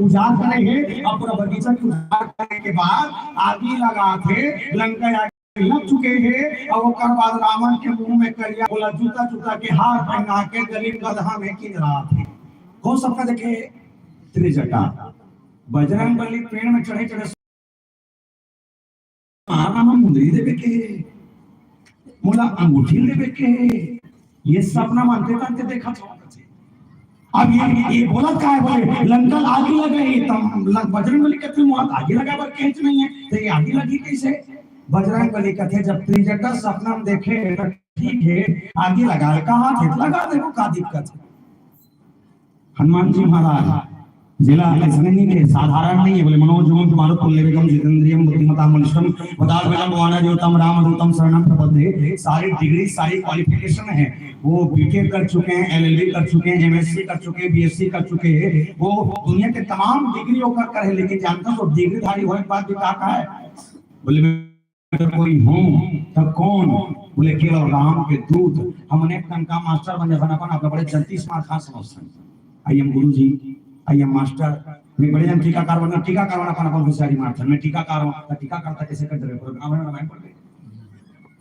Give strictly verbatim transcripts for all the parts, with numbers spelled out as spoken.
उजाड़ करे हे, अब पूरा बगीचा के उजाड़ करे के बाद आगी लगाथे, लंका आगी लग चुके हे, अउ ओकर बाद रावण के मुंह में करिया बोला, जूता जूता के हार पहना के गली में गदहा में किंजरात हे। कौन सबका देखे? त्रिजटा। बजरंग बली पेड़ में चढ़े चढ़े मारा, हम मुंदरी देवे के हे, मोला अंगूठी देवे के हे। ये सपना मानते मानते देखा था। अब ये, ये बोला का है? बोले, "लंका आगी लगे ही, तम लग-, बजरंग बली कहते, "मोला आगी लगा बर कहेच नहीं है, तो ये आगी लगी कैसे?" बजरंग बली कहते, "जब त्रिजटा सपना में देखे, तो ठीक है, आगी लगा, कहा थे, लगा देखो, का दिक्कत है?" हनुमान जी महाराज जिला ऐसने नहीं के साधारण नहीं है, बोले, "मनोजवम मारुततुल्यवेगम जितेंद्रियम बुद्धिमताम वरिष्ठम वातात्मजम वानरयूथम रामदूतम शरणम प्रपद्ये।" सारी डिग्री, सारी क्वालिफिकेशन है। वो बीटेक कर चुके हैं, एलएलबी कर चुके हैं, एमएससी कर चुके हैं, बीएससी कर चुके हैं। वो दुनिया के तमाम डिग्री ओकर करे, लेकिन जानता तो डिग्रीधारी होने के बाद भी का, का है? बोले, "मैं अगर कोई हूँ तो कौन?" बोले, "केवल राम के दूत।" हम अनेक कन का मास्टर बन जाथन, अपन आप बड़े जल्दी स्मार्ट खास समझथन। "I am Guru ji, I am master." मैं बड़े जन टीकाकार बन, टीकाकार बन अपन, अपन होशियारी मारथन। "मैं टीकाकार हूँ।" तो टीकाकार तक कैसे कर दे रहे? पूरा रामायण, रामायण पढ़ रहे।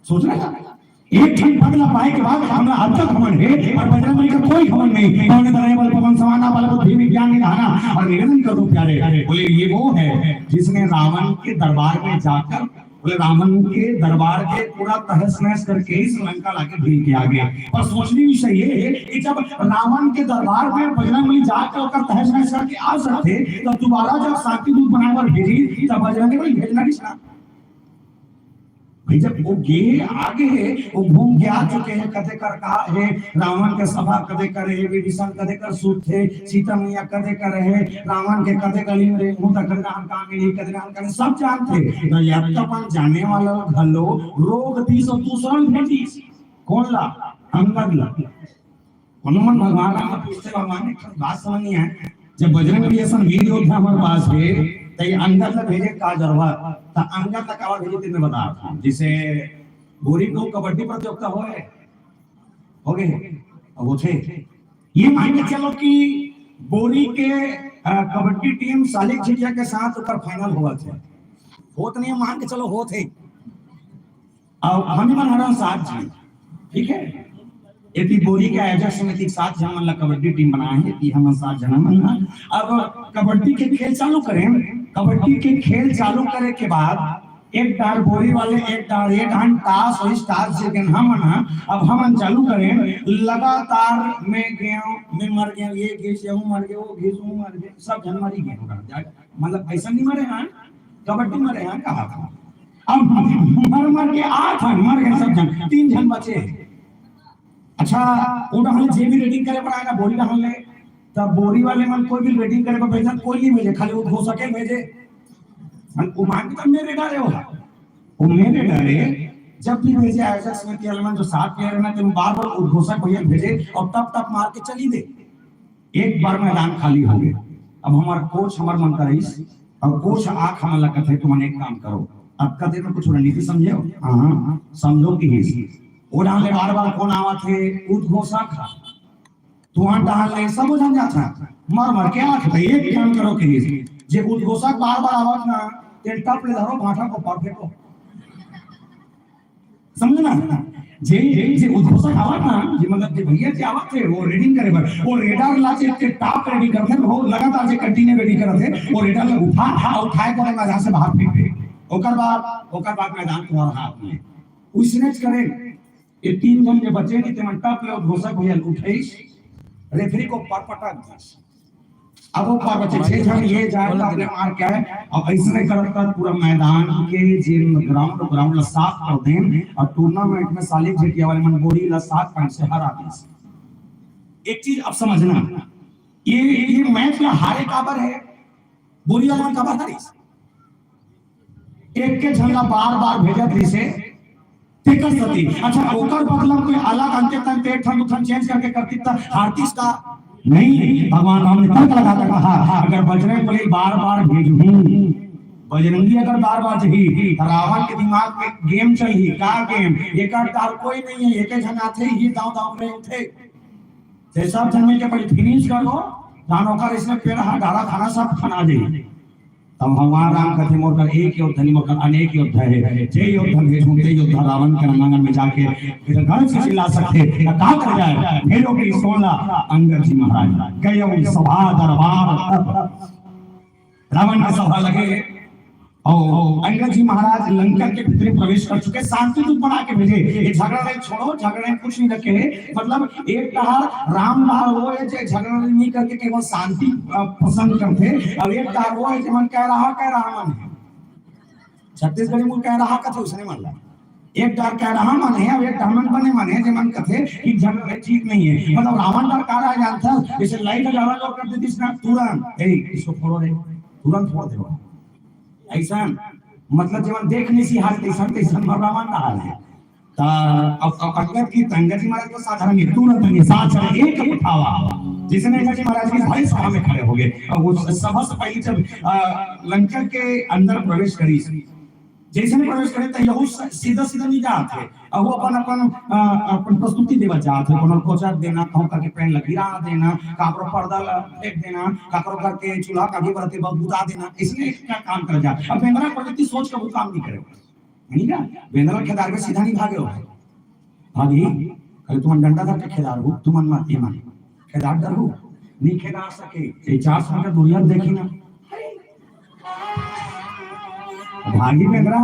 सोच रहे हैं? एक ठन पग ला पाए के बाद हमला अब तक घमंड हे, पर बजरंग बली का कोई घमंड नहीं। कौन है दरय बल पवन समाना, बल बुद्धि विद्या निधाना। और निवेदन कर दो प्यारे, बोले, ये वो है जिसने रावण के दरबार में जाकर, बोले, रावण के दरबार के पूरा तहस नहस करके इस लंका लाके ढील के आ गया। पर सोचने विषय ये है कि जब रावण के दरबार में बजरंग बली जाकर ओकर तहस नहस करके आ सकते, तो दोबारा जब शांति दूत बनाए बर भेजी, तब बजरंग बली भेजना किसका? भाई, जब वो गे, आगे हे, वो घूम के आ चुके हैं, कदे कर कहा है, रावण के सभा कदे कर हे, विभीषण कदे कर सूत थे, सीता मैया कदे कर हे, रावण के कदे गली में रे, मुंह तक राम काम नहीं, कदे राम करे, सब जानते हैं। तो जब तक अपन जाने वाला घलो रोग दिस और दूसरा भेजिस, कौन ला? अंगद ला। कोनो मन भगवान राम ला पूछते, "भगवान, एक ठन बात समझ नहीं आए, जब बजरंग बली असन वीर योद्धा हमारे पास हे, त ये अंगद ला भेजे का जरूरत?" त अंगद ला काबर भेजे, तेन मैं बता देथंव। जैसे बोरी को कबड्डी प्रतियोगिता होए, हो गए, अब होथे। ये मान के चलो कि बोरी के, अ, कबड्डी टीम सालिक झिटिया के साथ ओकर फाइनल होवत हे। होत नहीं, मान के चलो होत हे। अब हम ही मन हरन सात झन, ठीक है? एती बोरी के आयोजक समिति के सात झन मन ला कबड्डी टीम बनाए हे कि हमन सात झन मन ला। अब कबड्डी के खेल चालू करें, कबड्डी के खेल चालू करे के बाद एक डार बोरी वाले, एक डार ये डान टास, वही टास जे गेन हमन ह, अब हमन चालू करें, लगातार मैं गेंव, मैं मर गेंव, ये घिस, ये मर गे, वो घिस, वो मर गे, सब झन मरी गेंव। मतलब ऐसा नहीं मरे हन, कबड्डी मरे हन, कहा था। अब मर मर के आठ हन, मर गए सब झन, तीन झन बचे। अच्छा, वो डहन ले जे भी रेडिंग करे बर आए ना, बोरी डहन ले, तब बोरी वाले मन कोई भी रेडिंग करे बर भेजन, कोई नहीं भेजे, खाली वो घोसके भेजे। मन, वो मान के तब मेरे डारे हो, वो मेरे डारे। जब भी भेजे आयोजक समिति वाले मन जो साथ ले रहे ना, तो बार बार उद्घोषक भैया भेजे और टप टप मार के चली दे। एक बार मैदान खाली हो गया। अब हमार कोच हमार मन का रईस, और कोच आख हमन ला कथे, "तुमन एक काम करो, अब कथे में कुछ रणनीति समझे हो?" "हाँ, हाँ, समझो कि ही।" वो डाले बार बार कौन आवत हे? उद्घोषक। तुमन डाल ले, सब झन जात हे, मर मर के आख, "भाई, एक काम करो कि ही।" जे उद्घोषक बार बार आवत ना, तेन टप ले धरो, भाठा को पर फेंको। समझे ना? जे, जे उद्घोषक आवत ना, जे मतलब जे भैया जे आवत हे, वो रेडिंग करे बर, वो रेडार ला जे, जे टॉप रेडी करथे, वो लगातार जे कंटिन्यू रेडी करत हे, वो रेडार ला उठा, उठा, उठाए के बाद जहाँ से बाहर फेंक दे। ओकर बाद, ओकर बाद मैदान तुम्हारा हाथ में। वो स्नैच करे, ये तीन झन जे बचे नहीं, तेमन टप ले उद्घोषक भैया उठेस, रेफरी को पर पटक दीस। अब वो पार बचे छह झन, ये जाए तो आपने मार क्या है। अब ऐसने करत करत पूरा मैदान के जिन ग्राउंड, ग्राउंड ला साफ कर देन और टूर्नामेंट में सालिक झिटिया वाले मन बोरी ला सात पॉइंट से हरा दीस। एक चीज अब समझना, ये, ये मैच ला हारे काबर है, बोरी वाले मन काबर हारिस? एक के झन ला बार बार भेजत रहिसे, तेकर सेती। अच्छा, ओकर बदला कोई अलग अंते तंते एक ठन दू ठन चेंज करके करती त हारतीस का? नहीं, भगवान राम ने तर्क लगा के कहा, "अगर बजरंग बली बार बार भेजहूं, बजरंगी अगर बार बार जही, त रावण के दिमाग में गेम चलही, का गेम? एकर डार कोई नहीं है, एके झन आथे ही दांव दांव में उठे। ते सब झन मिलके पहले फिनिश कर दो।" जान ओकर इसने पेड़ हा डारा खाना सब खना दे। तब भगवान राम कथे, "मोर कर एक योद्धा नहीं, मोर कर अनेक योद्धा है। जे योद्धा भेजूं, ते योद्धा रावण के रणांगण में जाके इधर घर से चिल्ला सकते, त का कर जाए?" भेजो कि सोला अंगद जी महाराज गए सभा दरबार तब। रावण के सभा लगे और अंगद जी महाराज लंका के भीतरे प्रवेश कर चुके, शांति दूत बना के भेजे। ये झगड़ा नहीं छोड़ो, झगड़ा नहीं कुछ नहीं रखे। मतलब एक डहार राम डहार वो है जो झगड़ा नहीं करके केवल शांति, अ, पसंद करते, और एक डहार वो है जो मन कह रहा, कह रहा मन है। छत्तीसगढ़ी मुझे कह रहा कथे उसने मन ला। एक डहार कह रहा मन है, अब एक डहार मन बने मन है, जे मन कथे कि झगड़ा ठीक नहीं है। मतलब रावण डहार कह रहा है, जानता है, जैसे लाइट ज्यादा जोर कर देती इसने तुरंत, "ए, इसको फोड़ो रे, तुरंत फोड़ दे।" ऐसा मतलब जेमन देख नहीं सिहार तैसन, तैसन भगवान कहा है। त अब, अब अंगद की, अंगद जी महाराज को साधारण नहीं, तुरंत नहीं, सात सौ एक उठावा, जिसने अंगद जी महाराज की भरी सभा में खड़े हो गए। और वो सभा से पहले जब, अ, लंका के अंदर प्रवेश करी, जैसे में प्रवेश करे त यहू स-, सीधा सीधा नहीं जात है। और वो अपन, अपन, अ, अपन प्रस्तुति देवत जात है, कोनो कोचर देना, कहूँ करके पेन लग गिरा देना, काकरो पर्दा ल-, फेंक देना, काकरो घर के चूल्हा का भी बरते बहुत बुता देना, इसलिए इसका काम कर जात। अब बेंदरा प्रवृत्ति सोच के वो काम नहीं करे, नहीं क्या? बेंदरा खेदार में सीधा नहीं भागे हो, भागी, अरे तुमन डंडा धर के खेदार हो, तुमन मत ये मन खेदार डर हो, नहीं खेदार सके, ये चार सौ मीटर दूरिया देखी ना, भागी बेंदरा,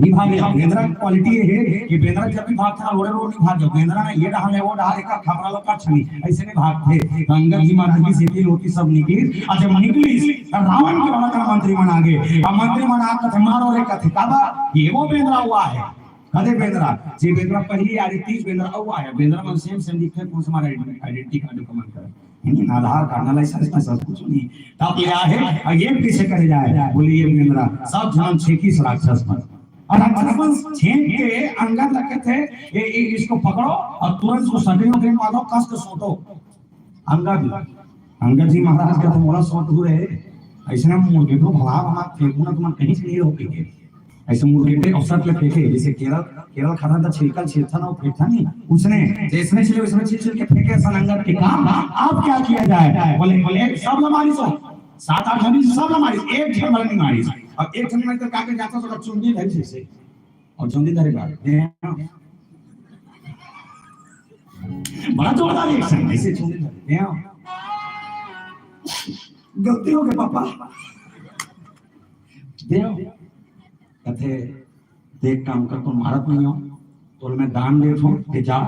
नहीं भागे। बेंदरा की क्वालिटी ये है कि बेंदरा जब भी भागता है, रोड़े रोड़ नहीं भागे। बेंदरा ना ये डहार है, वो डहार, एक खपरा लो का छनी, ऐसे नहीं भागते। तो अंगद जी महाराज की सेती लोटी सब निकली। और जब निकली, तो रावण के बड़ा का मंत्री मन आ गए। और मंत्री मन आकर थे, मारो रे कथे, "काबा, ये वो बेंदरा हुआ है।" कथे बेंदरा, जे बेंदरा पहली आ रही, तीस बेंदरा हुआ है। बेंदरा मन सेम सेम दिखते, कौन सा हमारा आइडेंटिटी कार्ड को मन कर। नहीं, ना आधार कार्ड, ना लाइसेंस, ना सब कुछ नहीं। तब ले आहे, और ये पीछे करे जाए, बोले, "ये मेंदरा, सब झन छेंकिस राक्षस मन।" और राक्षस मन छेंक के अंगद ल कथे, "ये, ये, इसको पकड़ो और तुरंत उसको सटरियों के मारो, कस के सोटो।" अंगद, अंगद जी महाराज का तो मोला सोट हुए, ऐसे ना मुर्गे को भला भला फेंकू ना, तुमन कहीं से नहीं रोकेंगे। ऐसे मुर्गे पे औसत ले फेंके, जैसे केरल, केरल खाना था, छिलका छिलता ना, वो फेंकता नहीं, उसने जैसने छिले, वैसने छिल छिल के फेंके, ऐसा लंगर के काम। अब क्या किया जाए? बोले, बोले, "सब ला मारिस हो, सात आठ झन सब ला मारिस, एक झन ला नहीं मारिस।" अब एक झन में तो का के जाता, तो चुंदी धरी जैसे, और चुंदी धरे बात, बड़ा जोरदार रिएक्शन, ऐसे चुंदी धरे, "गलती हो गई पापा, देव।" कथे, "देख काम कर, तुम मारत नहीं हो, तो मैं दान दे दो, ते जा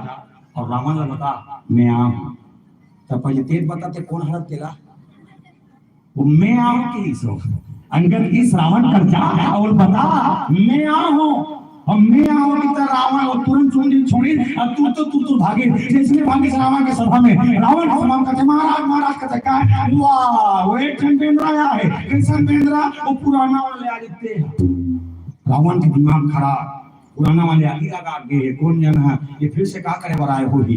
और रावण ला बता, मैं आ हूँ।" तब पहले तेज बता, ते कौन हरत तेला? वो मैं आ हूँ कि सो अंगद की रावण कर जा और बता, "मैं आ हूँ।" और मैं आ हूँ कि तो रावण वो तुरंत चुंदी छोड़ी और तू तो, तू तो भागे। जैसे भागे रावण के सभा में, रावण के सभा में कथे, "महाराज, महाराज," कथे, "का है?" "वाह, वो एक ठन बेंदरा आया है।" "कैसन बेंदरा?" "वो पुराना वाले आदित्य है।" रावण के दिमाग खराब, पुराना वाले आदि लगा के, "कौन जन है ये, फिर से का करे बर आए हो ही?"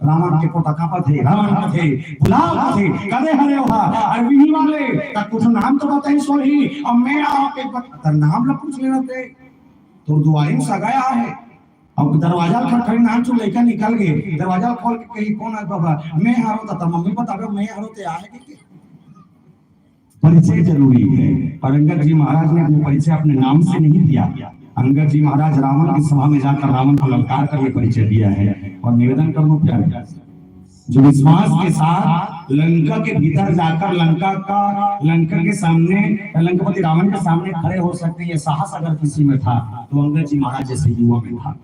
रावण के पोता कांपत हे, रावण कथे, "बुलाव," कथे, "करे हरे ओहा, अरे विही वाले, त कुछ नाम तो बताई सोही, अब मैं आ के पत-, त नाम ल पूछ लेना ते, तोर दुआरे में सगाया है, अब दरवाजा ल खटखटी नाम चुन लइका निकल गए, दरवाजा खोल के कही, 'कौन है बाबा?' 'मैं हरो,' त, त मम्मी बतावे, 'मैं हरो ते आहे के, के?'" परिचय जरूरी है। और अंगद जी महाराज ने अपने परिचय अपने नाम से नहीं दिया। अंगद जी महाराज रावण की सभा में जाकर रावण को ललकार कर ये परिचय दिया है। और निवेदन करूं प्यारे, जो विश्वास के साथ लंका के भीतर जाकर लंका का, लंका के सामने, लंकापति रावण के सामने खड़े हो सकते हैं, ये साहस अगर किसी में था तो अंगद जी महाराज जैसे युवा में था।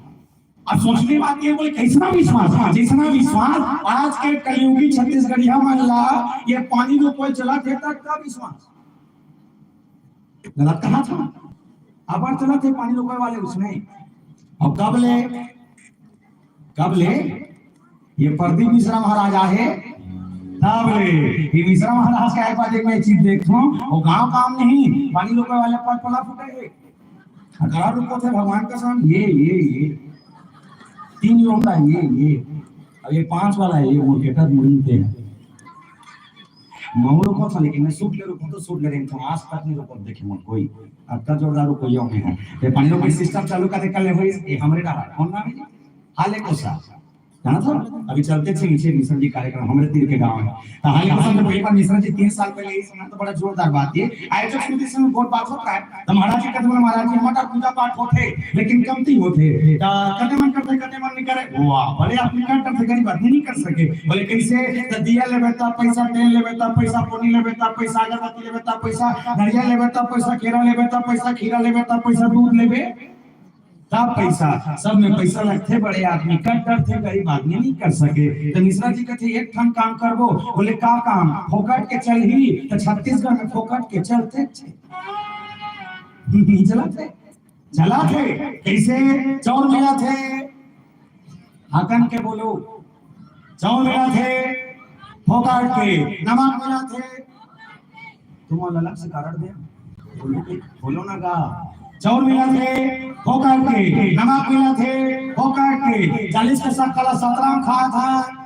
अब सोचने की बात ये, बोले, कैसा विश्वास? हाँ, जैसा विश्वास आज के कलयुगी छत्तीसगढ़िया मन ला ये पानी में कोई चला देता, का विश्वास? गलत कहा था। अपन चला थे पानी रोकने वाले उसने। और कब ले, कब ले ये प्रदीप मिश्रा महाराज आए, तब ले। ये मिश्रा महाराज का एक बार एक मैं चीज देखता हूँ, वो गांव काम नहीं, पानी रोकने वाले पल पला फूटे। अगर रुको थे भगवान का सामने, ये, ये, ये। तीन लोग का, ये, ये। अब ये पांच वाला है, ये मुर्गेटर मुड़ी पे है। मैं रुको था, लेकिन मैं सूट ले रुको तो सूट ले रही थी, आज तक नहीं रुको, देखे मन कोई। अतना जोरदार रुको, ये में है। ये पानी रोकने सिस्टम चालू कर दे, कर ले भाई, ये हमरे रहा। कौन नाम है जी? हाले को सा। जानत हव, अभी चलत हे नीचे मिश्रा जी कार्यक्रम, हमरे तीर के गाँव हे। त हाल के समय में एक बार मिश्रा जी तीन साल पहले ही सुना, त बड़ा जोरदार बात हे। आयोजक समिति से गोठ बात होत रहे, त महाराज जी कहत हे, "महाराज जी, हमर पूजा पाठ होथे, लेकिन कमती होथे।" त कते मन करथे, कते मन नइ करे। वाह, भले आदमी का करथे, गरीब आदमी नइ कर सके। बोले, "कइसे?" त दिया लेबे त पैसा, तेल लेबे त पैसा, पोनी लेबे त पैसा, अगरबत्ती लेबे त पैसा, नरिया लेबे त पैसा, केरा लेबे त पैसा, खीरा लेबे त पैसा, दूध लेबे तब पैसा, सब में पैसा लगथे, बड़े आदमी कट डरथे, गरीब आदमी नइ कर सके। त मिश्रा जी कहथे, "एक ठन काम करबो।" बोले, "का काम?" "फोकट के चलही।" त छत्तीसगढ़ में फोकट के चलथे, चलथे। चलत हे, चलत हे। कइसे? चाउर मिलत हे, हाकन के बोलो, चाउर मिलत हे, फोकट के। नमक मिलत हे, तुमन ला अलग से कारड दे। बोलो, बोलो ना गा। चाउर मिलत हे, फोकट के। नमक मिलत हे, फोकट के। चालीस के सक्का ला सतरा म खात हे,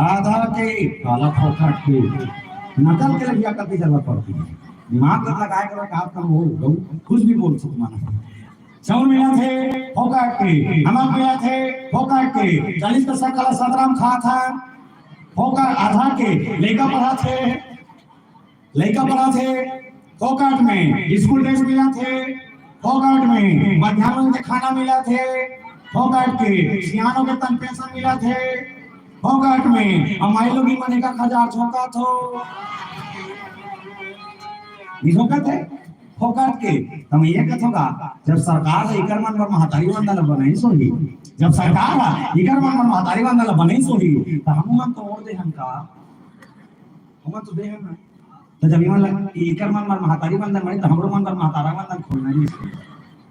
आधा के काला फोकट के। नकल के लिए कति जरूरत पड़थे? दिमाग मत लगाए करो, का काम हो, कुछ भी बोल सकत हव। चाउर मिलत हे, फोकट के। नमक मिलत हे, फोकट के। चालीस के सक्का ला सतरा म खात हे, फोकट, आधा के। लइका पढ़त हे, लइका पढ़त हे, फोकट में। स्कूल ड्रेस मिलत हे, फोकट में। मध्यान्ह के खाना मिलत हे, फोकट के। सियान हो गे तब पेंशन मिलत हे, फोकट में। अउ माईलोगिन मन एक एक हजार झोंकत हो, नइ झोंकत हे, फोकट के। त मैं ये कथों गा, जब सरकार ह इकर मन बर महतारी वंदन ला बनाइस होही, जब सरकार ह इकर मन बर महतारी वंदन ला बनाइस होही, त हमन तो ओढ़ दे हन का? हमन तो दे हन ना। त जब इमन ला, इकर मन बर महतारी वंदन बने, त हमरो मन बर महतारा वंदन खोलना रहिस।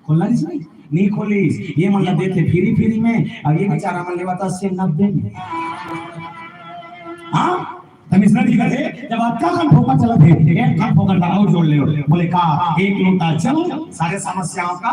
खोलना रहिस नहीं? नइ खोलिस। ये मन ला देथे free, free में, अउ ये बेचारा मन लेवत अस्सी नब्बे में। हाँ? त मिश्रा जी कहथे, जब अतका कन फोकट चलत हे, एक ठन फोकट ला अउ जोड़ ले। बोले, "का एक लोटा जल सारे समस्याओं का?"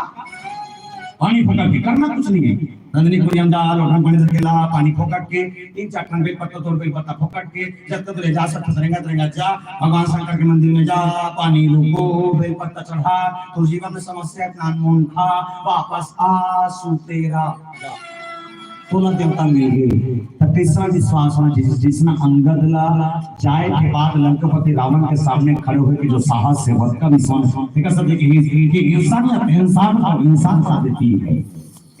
पानी फोकट के, करना कुछ नहीं हे। नंदिनी कुरियन दा, लोटा म पानी धर के ला, पानी फोकट के, तीन चार ठन बेल पत्ता तोड़, बेल पत्ता फोकट के, जतका तोर ले जा सकत हस रेंगत रेंगत जा, भगवान शंकर के मंदिर में जा, पानी लुको, बेल पत्ता चढ़ा, तोर जीवन में समस्या के नानमुन खा, वापस आ, सुते रह, जा। तोला देवता मिल गे। त कइसना विश्वास होना चाहिए, जइसना अंगद ला जाए के बाद लंकापति रावण के सामने खड़े होए के जो साहस हे, ओतका विश्वास। देखा सब, देखिए, ये, ये इंसानियत, इंसान को इंसान बना देती है।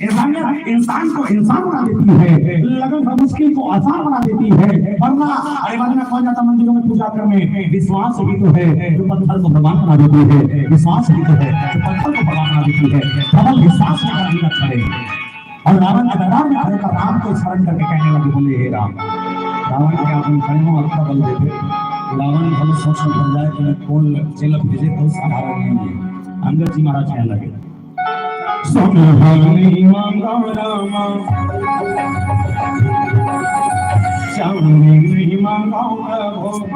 इंसानियत इंसान को इंसान बना देती है, लगन मुश्किल को आसान बना देती है। वरना, अरे, वरना कौन जाता मंदिरों में पूजा करने? विश्वास ही तो है जो पत्थर को भगवान बना देती है, विश्वास ही तो है जो पत्थर को भगवान बना देती है। प्रबल विश्वास का जीवन अच्छा है। अउ रावण के दरबार में खड़े होकर राम को स्मरण करके कहने लगे, बोले, "हे राम।" रावण के आगे खड़े हों, अतका बल देथे। रावण भले सोच में पड़ जाए कि मैं कौन जेल भेजे, कोई सहारा नहीं है। अंगद जी महाराज कहने लगे, "सोनहा नहीं मांगा रामा, चांदी नहीं मांगा प्रभु।"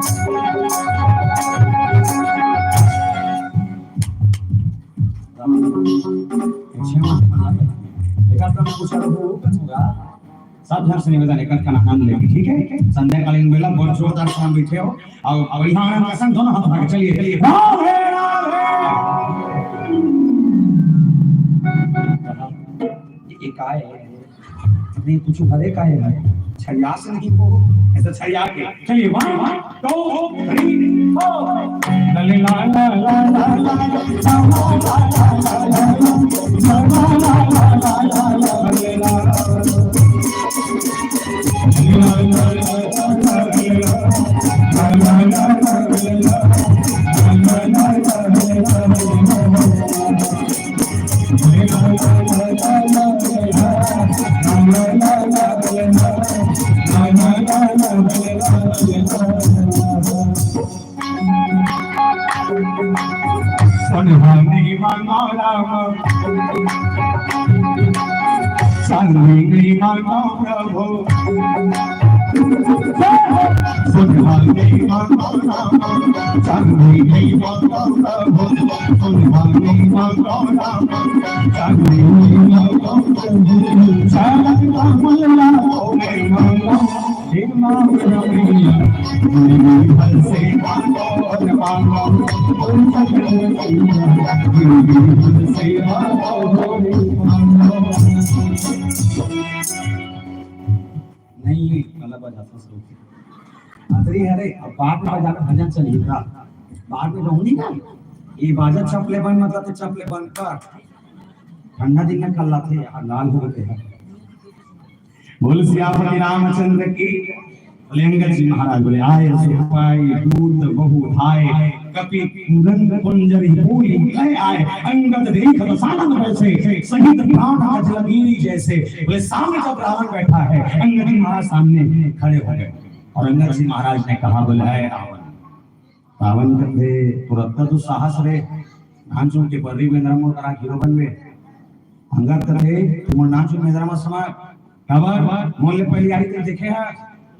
एकर तो कुछ अलग हो, होगा। सब झन से निवेदन हे, एकर का आनंद लेके, ठीक है? संध्याकालीन बेला बहुत जोरदार काम बैठे हो। अउ, अउ यहाँ आनंद के संग दोनों हाथ उठा के चलिए, चलिए। राधे, राधे। ये, ये काय है? नहीं, कुछ भरे काय है? छरिया से नहीं हो, ऐसा छरिया के। चलिए, one, two, three, four। सोनहा नहीं मांगा राम, चांदी नहीं मांगा प्रभु। सोनहा नहीं मांगा राम, चांदी नहीं मांगा प्रभु। सोनहा नहीं मांगा राम, चांदी नहीं मांगा प्रभु। चांद का माला तो नहीं मांगा। बजाता सो। अतरी हरे, अब बाद में बजाना भजन चलिए का। बाद में रहूंगी ना। ये बाजा चपले बंद, मतलब तो चपले बंद कर। ठंडा दिन में कल लाते यार, लाल हो गए हैं। बोल सियापति रामचंद्र की। बोले अंगद जी महाराज बोले, आए सुख पाए दूत बहु धाए, कपि पूरन कुंजरि बोली कह आए। अंगद देखत सानन बैसे, सहित प्राण अजलगीरी जैसे। बोले सामने जब रावण बैठा है, अंगद जी महाराज सामने खड़े हो गए और अंगद जी महाराज ने कहा, बोले, है रावण, रावण कथे, तोर अतना तो साहस रे, नानचुन के बर्री बेंदरा मोर करा हीरो बनबे। अंगद कथे, तू मोर नानचुन बेंदरा मत समझ। काबर? मोर ले पहले यारी ते देखे है,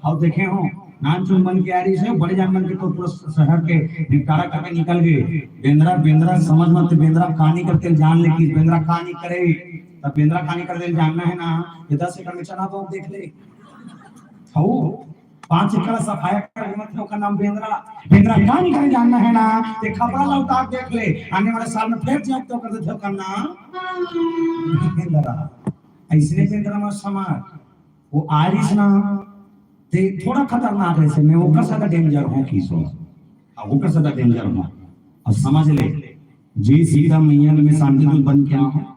अउ देखे हो, नानचुन बन के यारी से, बड़े जान बन के तो पूरा शहर के निपटारा करके निकल गए। बेंदरा, बेंदरा समझ मत, बेंदरा कहानी करके जान ले कि बेंदरा कहानी करे, तब बेंदरा कहानी करके जानना है ना, ये दस एकड़ में चना तो देख ले। हऊ, पाँच एकड़ सफाया कर मत हो, ओकर नाम बेंदरा। बेंदरा का निकले जानना है ना, ते खपड़ा ला उतार देख ले, आने वाले साल में फिर जब तो कर दे, ओकर नाम बेंदरा। ऐसने बेंदरा में समाज, वो आरिस ना, ते थोड़ा खतरनाक है से, मैं ओकर से तो डेंजर हूँ, की सो, हाँ, ओकर से तो डेंजर हूँ। और समझ ले, जे सीता मैया में शांति दूत बन के आए हैं।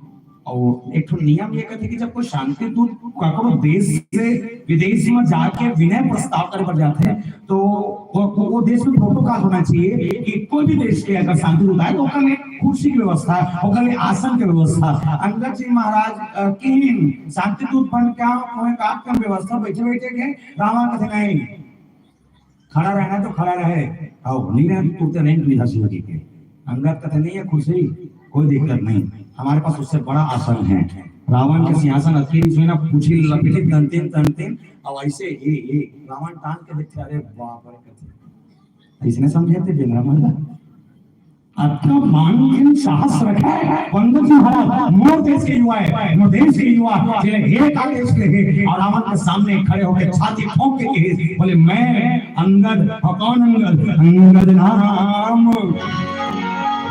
और एक ठो नियम ये कहते कि जब कोई शांति दूत काकरो देश से विदेश में जाके विनय प्रस्ताव करे पर जाते हैं, तो वो, वो, वो देश में प्रोटोकॉल होना चाहिए कि कोई भी देश के अगर शांति दूत आए तो ओकर लिए कुर्सी की व्यवस्था, ओकर लिए आसन की व्यवस्था। अंगद जी महाराज, अ, किन शांति दूत बन के आओ, कोई का कम व्यवस्था, बैठे बैठे के रावण कथे नहीं, खड़ा रहना है तो खड़ा रहे, आओ, नहीं रहना तो तुरंत रेंट भी धसी होती है। अंगद कथे नहीं है कुर्सी, कोई दिक्कत नहीं, हमारे पास उससे बड़ा आसन है। रावण के सिंहासन अतके भी ना, पूछी लपेटे तनतीन तनतीन, और ऐसे ये, ये रावण टांग के देखते, अरे बाप रे, कथे। इसने समझे थे बेंदरा मंडल। अतका मान के साहस रखे अंगद जी महाराज, मोर देश के युवा है, मोर देश के युवा, जेला हे का देश के हे, और रावण के सामने खड़े होकर छाती ठोक के कहे, बोले, मैं अंगद, और कौन अंगद? अंगद नाम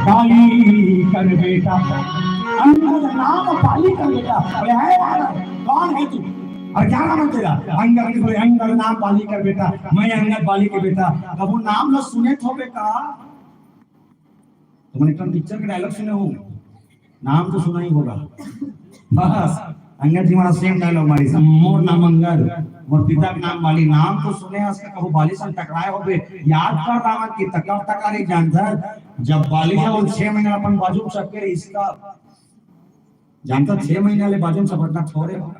बाली कर बेटा, अंगद नाम बाली कर बेटा। बोले, है रावण, कौन है तू और क्या नाम है तेरा? अंगद, बोले, अंगद नाम बाली कर बेटा, मैं अंगद बाली के बेटा। कभू नाम ल सुने थोबे का? तुमन एक ठन पिक्चर के डायलॉग सुने हो, नाम तो सुना ही होगा। बस, अंगद जी महाराज सेम डायलॉग मारिस, मोर नाम अंगद, मोर पिता के नाम बाली। नाम तो सुने हस, कभू बाली संग टकराए होबे, याद कर रावण की, त कब टकराए जानथस, जब बाली ह वो छह महीना अपन बाजू में चपके रहिस तब। जानथस, छह महीना ले बाजू में चपकना थोरे हो।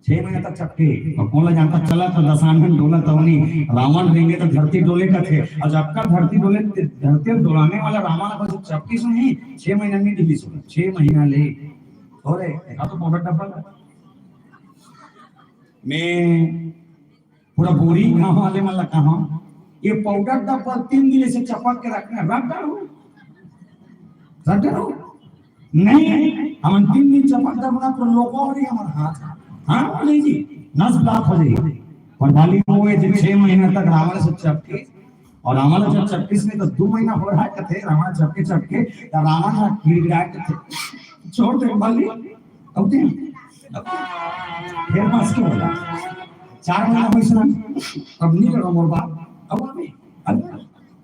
छह महीना तक चपके, और कोन ला जानता, चला तो दसानन डोला तवनी, रावण रेंगे तो धरती डोले कथे, और जब का धरती डोले, धरती डोलाने वाला रावण अपन से चपकिस नहीं, छह महीना नहीं डोलिस, छह महीना ले। अरे, देखा तो पाउडर डब्बा ला। मैं पूरा बोरी गाँव वाले मन ला कहा, ये पाउडर डब्बा तीन दिन से चपक के रखना, रख डालो, रख डालो। नहीं, हमन तीन दिन चपक डरबना तो लोगो हो रही हमारा हाथ। हाँ, नहीं जी, नस ब्लॉक हो जाई। पर बाली को ये जो छह महीना तक रावण से चपके, और रावण जब चपकिस नहीं तो दो महीना हो रहा है कथे, रावण चपके चपके, तो रावण ना गिड़गिड़ा के थे, छोड़ दे बाली, अब दे, अब दे। फिर मस के बोला, चार महीना होइस ना, अब नहीं लगा मोर बाप, अब अभी, अब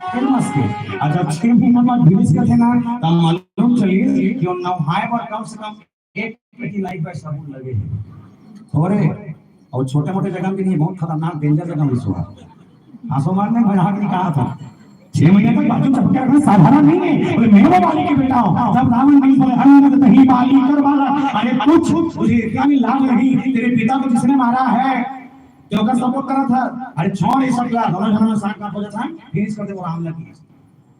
फिर मस के। और जब छह महीना बाद भिलिस कथे ना, तब मालूम चलिस कि वो नहाए बर कम से कम एक पेटी लाइफ बै साबुन लगे हे। थोरे, और छोटे मोटे जगह भी नहीं, बहुत खतरनाक डेंजर जगह भी सुना। आंसू मारने मजाक नहीं कहा था। छह महीने तक बाजू चपके रखना साधारण नहीं है। बोले, मैं वो बाली के बेटा हूँ। जब रावण नहीं बोले, अंगद नहीं बाली कर वाला, अरे कुछ तुझे इतना भी लाज नहीं, तेरे पिता को जिसने मारा है, जो का सपोर्ट करा था, अरे छोड़ ये सब, दोनों जनों में सांठ गांठ हो जाता है, फिनिश कर दे वो राम लगी।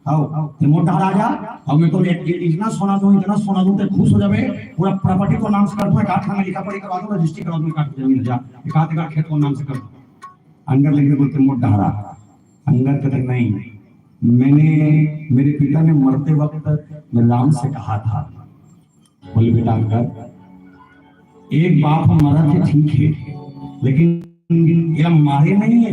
आओ, ते मोटा राजा, अब मैं तो एक, एक इतना सोना दूं, इतना सोना दूं, ते खुश हो जाबे, पूरा प्रॉपर्टी तो नाम से कर दूं, एक आठ खाना लिखा पढ़ी करवा दूं, रजिस्ट्री करवा दूं, एक आठ जमीन जा, एक आध एकड़ खेत को नाम से कर दूं। अंगद लेके बोलते, मोटा रहा। अंगद कहते, नहीं, मैंने, मेरे पिता ने मरते वक्त मैं राम से कहा था, बोले, बेटा अंगद, एक बाप मरा थे, ठीक है, लेकिन ये मारे नहीं है,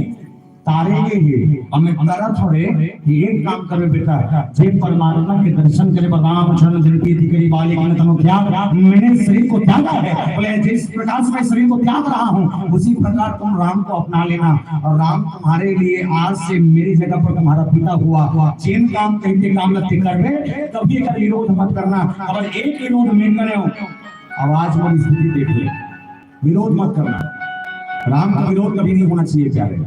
तारे के लिए। और मैं करत हवे कि एक काम करबे बेटा, जे परमात्मा के दर्शन करे बर रामचंद्र प्रीति करी बालिक ने तनु त्याग, मैंने शरीर को त्यागा है। बोले, जिस प्रकार से मैं शरीर को त्याग रहा हूँ, उसी प्रकार तुम राम को अपना लेना, और राम तुम्हारे लिए आज से मेरी जगह पर तुम्हारा पिता हुआ। जेन काम कहिथे काम ल ते करबे, कभी एकर विरोध मत करना। अगर एक विरोध मैं करे हूँ, अब आज मोर स्थिति देख ले, विरोध मत करना। राम का विरोध कभी नहीं होना चाहिए प्यारे।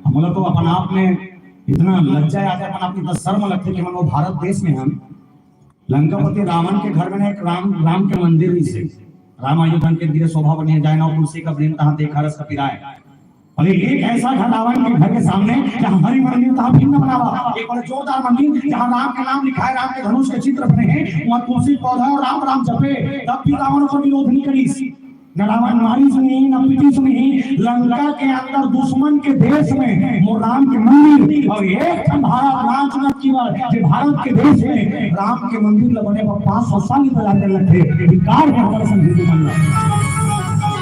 हमला तो अपन आप में इतना लज्जा आथे, अपन आप में इतना शर्म लगथे कि मन वो भारत देश में हम लंकापति रावण के घर में ना एक राम, राम के मंदिर रहिसे। राम अयोध्या के धीरे शोभा बने जाए ना, तुलसी का प्रेम तहाँ देखा रस का पिराए। अरे एक ऐसा घर रावण के घर के सामने जहाँ हरि मंदिर तहाँ भिन्न बनावा, एक बड़ा जोरदार मंदिर जहाँ राम के नाम लिखा है, राम के धनुष के चित्र बने हैं, वहाँ तुलसी पौधा और राम राम जपे, तब भी रावण को विरोध नहीं करीस। न रावण मारिस नहीं, न पीटिस नहीं। लंका के अंदर दुश्मन के देश में मोर राम के मंदिर और एक ठन भारत राजनाथ की बात, जे भारत के देश में राम के मंदिर ल बने पर पाँच सौ साल इंतजार करे लगथे। धिक्कार है हमारे संग हिंदू मन ला।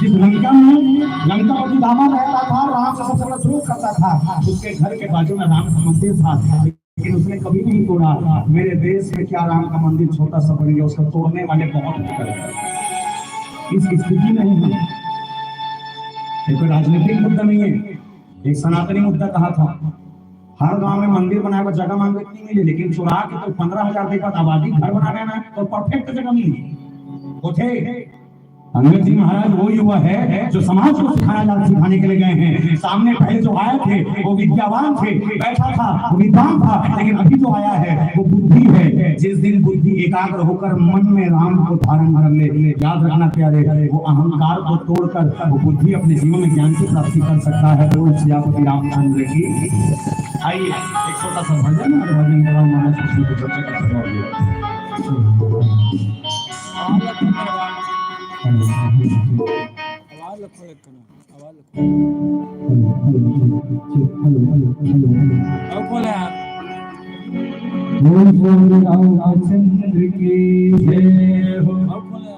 जिस लंका में लंकापति रावण रहता था, राम से सबसे बड़ा द्रोह करता था, उसके घर के बाजू में राम का मंदिर था। लेकिन उसने कभी नहीं तोड़ा। मेरे देश में क्या राम का मंदिर छोटा सा बन गया, उसको तोड़ने वाले बहुत निकल गए। इस स्थिति में ही हम, ये कोई राजनीतिक मुद्दा नहीं है, एक सनातनी मुद्दा कहा था। हर गांव में मंदिर बनाए बर जगह मांगे, इतनी मिले, लेकिन चुरा के तो पन्द्रह हजार देकर आबादी घर बनाने में तो परफेक्ट जगह मिली। तो थे अंगद जी महाराज वो युवा है जो समाज को सिखाना, सिखाने के लिए गए हैं। सामने पहले जो आए थे वो विद्यावान थे, बैठा था, वो विद्वान था, लेकिन अभी जो आया है वो बुद्धि है। जिस दिन बुद्धि एकाग्र होकर मन में राम को धारण कर ले, याद रखना प्यारे, वो अहंकार को तोड़कर वो बुद्धि अपने जीवन में ज्ञान की प्राप्ति कर सकता है। बोल सियापति रामचंद्र की। आइए, एक छोटा सा भजन और भजन के बाद महाराज कृष्ण को चर्चा का सवाल। आवाज ला खोल, करो। आवाज ला खोल। अब खोल यार। बोल बोल रामचंद्र की जय हो। अब खोल यार।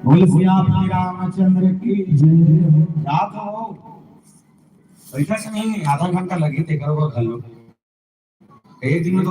बोल सिया रामचंद्र की जय। रात हो, बैठा से नहीं, आधा घंटा लगे थे, करो, करो, कर लो। एक दिन में तो